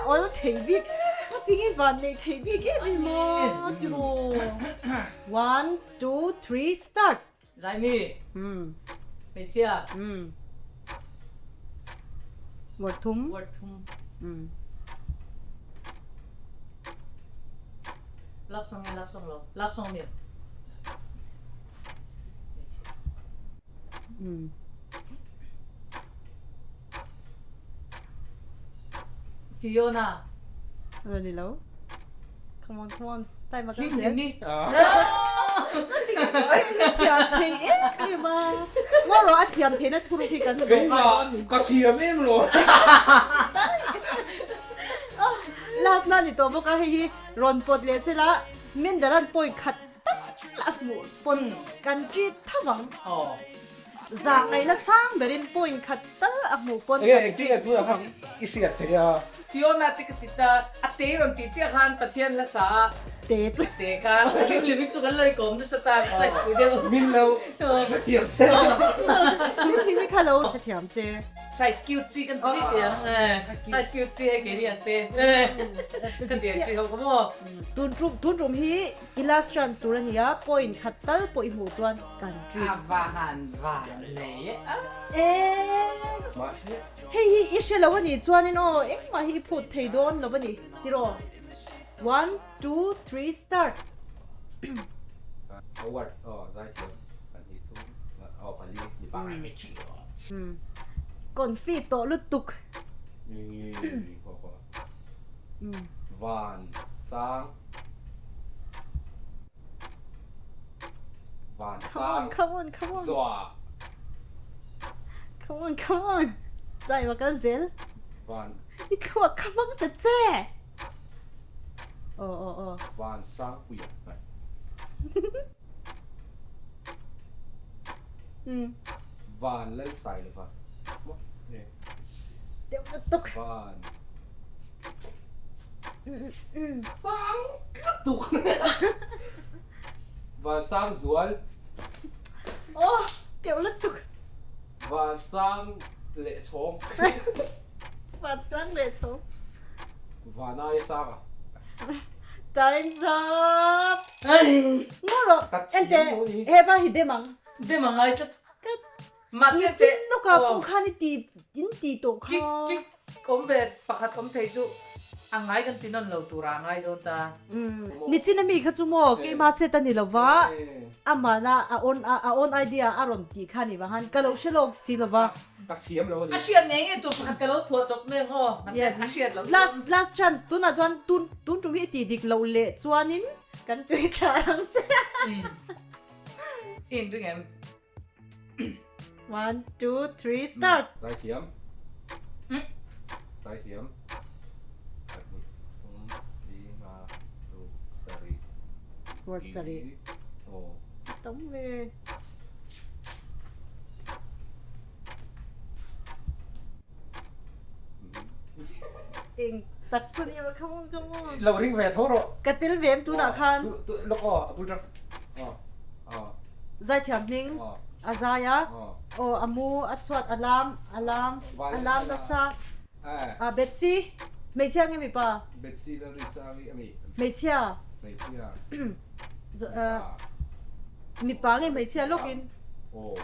Awl thei bik. Ka ti nge van neih theih bik em em a tiraw. One, two, three, start. Zaimi. Hmeichhia. Word thum. Word thum. Love song nge love song lo? Love song mi. Fiona. Ano ni lo? Come on, come on. Time Hlim hlim ni. Thiam thei em em a. Ngaw rawh a thiam theihna thuruk hi kan Keimah ka thiam em lo. Last na ni tawh bawk a hei hi rawn pawt leh sela Mendaran point khat tak a hmuh pawn kan treat tho ang. Zah ngaihna sang berin point khat tal a hmuh pawn kan Enge engtin nge tunah khan i hriat theih a? Fiona te ka ti ta, a te rawn tih chiah khan Pathian hla sa a te chu te kha hlim hlim hi chu kan lo ikawm nasa ta ka size pui deuh. Min lo hrethiam se. Hlim hlim hi kha lo hrethiam se. Size cute chi kan ti daih ang size cute chi hei keini ang te ka ti ang chi ho kha maw. Tun tum tun tum hi i last chance tur a ni a, point khat tal pawh i hmuh chuan kan treat. A va han van nei e a. Mahse. Hei hi i hre lo a nih chuanin aw engmah hi i phut thei dawn lo a ni tiraw? One, two, three, start. Award aw zaithiam pahnih thum aw pali ni pangai mai thin aw. Confi tawh lutuk. Van sang Van sang Come on, come on. Zua Come on, come on. Zai va kal zel. Van I thluak kha hmang ta che. Aw aw aw. Van sang puia hnai. Van lal sai lova. Deuh lutuk. Van sang lutuk. Van sang zual. Aw deuh lutuk. Van sang leh chhawng. Van sang leh chhawng. Van aia sang a. Time's up! Ngaw rawh, ente, hepa hi dem ang. Dem ang ai tlat. Mahse che lawkah pawh khan i ti in ti tawh kha. Tik tik awm ve pakhat awm thei chu a ngai kan ti nawn lo tura a ngai dawn ta. Nichin ami kha chu maw keimah set a ni lo va, amahna a own a own idea a rawn tih kha ni vang han ka lo hre lawk si lo va. Ka thiam lo a ni. A hriat ngei ngei tur pakhat ka lo phuah chawp mai ang aw. Mahse a hriat loh chuan. Last last chance tunah chuan tun tun tum hi i tih dik loh leh chuanin kan tui thlah ang che. I inring em? One, two, three, start! Zai thiam. Zai thiam. Pahnih, thum, li, nga, ruk, sarih. Word sarih. Aw. Tam ve. Eng tak chu ni ma come on come on. Lo ring ve tho rawh. Ka tel ve em tunah khan. Lawk aw a bul rak. Aw. Aw. Zaithiam hming a zai a. Aw a mu a chhuat a lam a lam a lam nasa. A Betsy hmeichhia nge mipa? Betsy Lalrinsangi a mi. Hmeichhia. Hmeichhia. Mipa nge hmeichhia lawkin. Aw.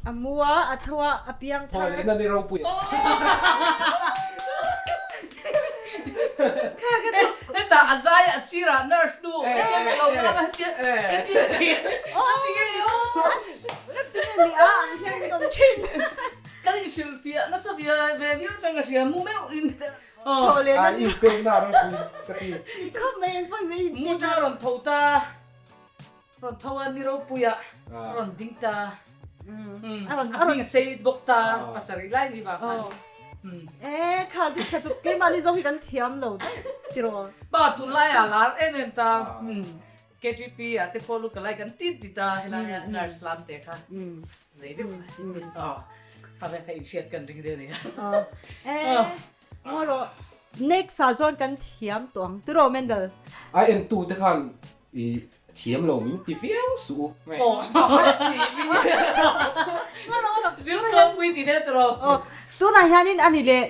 A mu a, a tho a, a piang thar. Thaw lehna ni ropui a. Hetah a zai a sirah nurse nu hetia ka lo kal anga hetia hetia hetia a ti ngei aw. Tinge ni a ang hian min awm thin. Ka inhrilh fiah nasa ve ve viau chuan ka hria mu meuh in. Thaw lehna ni. A inpekna ropui ka ti. Khawp mai engpawh ni inpekna. Mu ta rawn tho ta. Rawn tho a ni ropui a, a rawn ding ta. A rawn a hming a sei bawk ta, pasarih lai ni vang khan. E kha zet kha chu keimahni zawk hi kan thiam lo daih tiraw. Pa tunlaiah lar em em ta, KTP ah te pawh look alike an ti ti ta helaia nurse lam te kha zei deuh a. Kha ve kha inhriat kan ring deuh a ni. E ngaw rawh next ah chuan kan thiam tawh ang tiraw Mendel. A entu te khan I thiam lo min ti viau suh u. Zirtlawm pui ti deuh tawh. Aw, tunah hianin a ni leh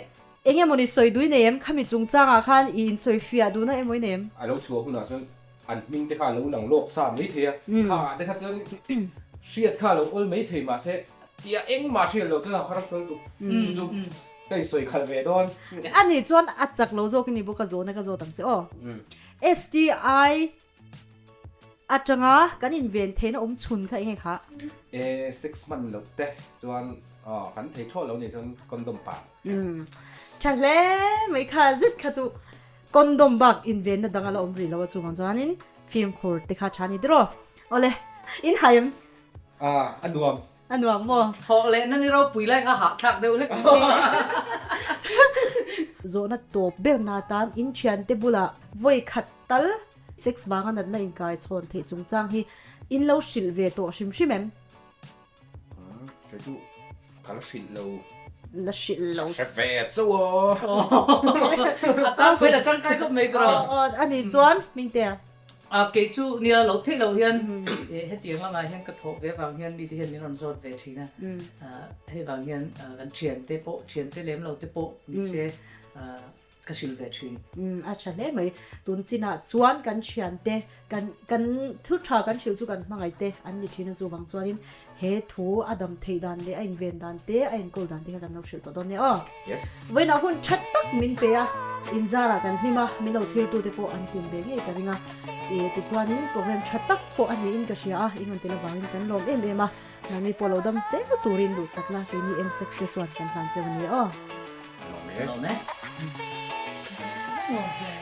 eng emawni sawi dui nei em? Khami chungchangah khan i insawi fiah duhna emaw i nei em? A lo chhuah hunah chuan an hming te kha a lo lang lawk sa mai thei a, kha ah te kha chuan hriat kha a lo awl mai thei mahse tia engmah hriat lo chuan a harsal tuk chu chu ka insawi khalh ve dawn. A nih chuan a chak lo zawk i ni bawk a zawhna ka zawt ang che aw. STI atanga kan inven theihna awm chhun kha enge kha? E sex hman loh te chuan kan thei thlawh lo nih chuan condom pan. Umm tha hle mai kha zet kha chu condom bak invenna dang a la awm rih lo a chungah chuanin fimkhur te kha tha ni tiraw. Awle in haim. A nuam. A nuam maw? Thawh leh na ni ropui lai kha hahthlak deuh hlek maw? Zawhna tawp ber na tan in thiante bulah vawi khat tal sex vanga natna inkai chhawn theih chungchang hi in lo hrilh ve tawh hrim hrim em? Kei chu ka la hrilh lo. La hrilh lo. Ka hre ve chauh aw. A tan pawhin a tangkai khawp mai tawh. Aw a nih chuan Hmingtea. A kei chu nia lo theih loh hian hetiang lamah hian ka thawh ve avang hian mite hian min rawn zawt ve thin a, hei vang hian kan thiante pawh thiante lem lo te pawh ni se ka hrilh ve thin. A tha hle mai, tun chinah chuan kan thiante kan kan thu tha kan hrilh chu kan hmangaih te an ni thin a chuvang chuanin he thu a dam theih dan leh a inven dan te a enkawl dan te kha kan lo hrilh tawh dawn nia aw. Yes. Vawiinah hun tha tak min pe a, inzarah kan hlim a, min lo thirtute pawh an hlim ve ngei ka ring a. E tichuanin program tha tak pawh a niin ka hria a, in rawn tel avangin kan lawm em em a, nangni pawh lo dam zel turin duhsakna keini M6 te chuan kan hlan cheu a ni aw. Lawm e. Lawm e. Lawm ve.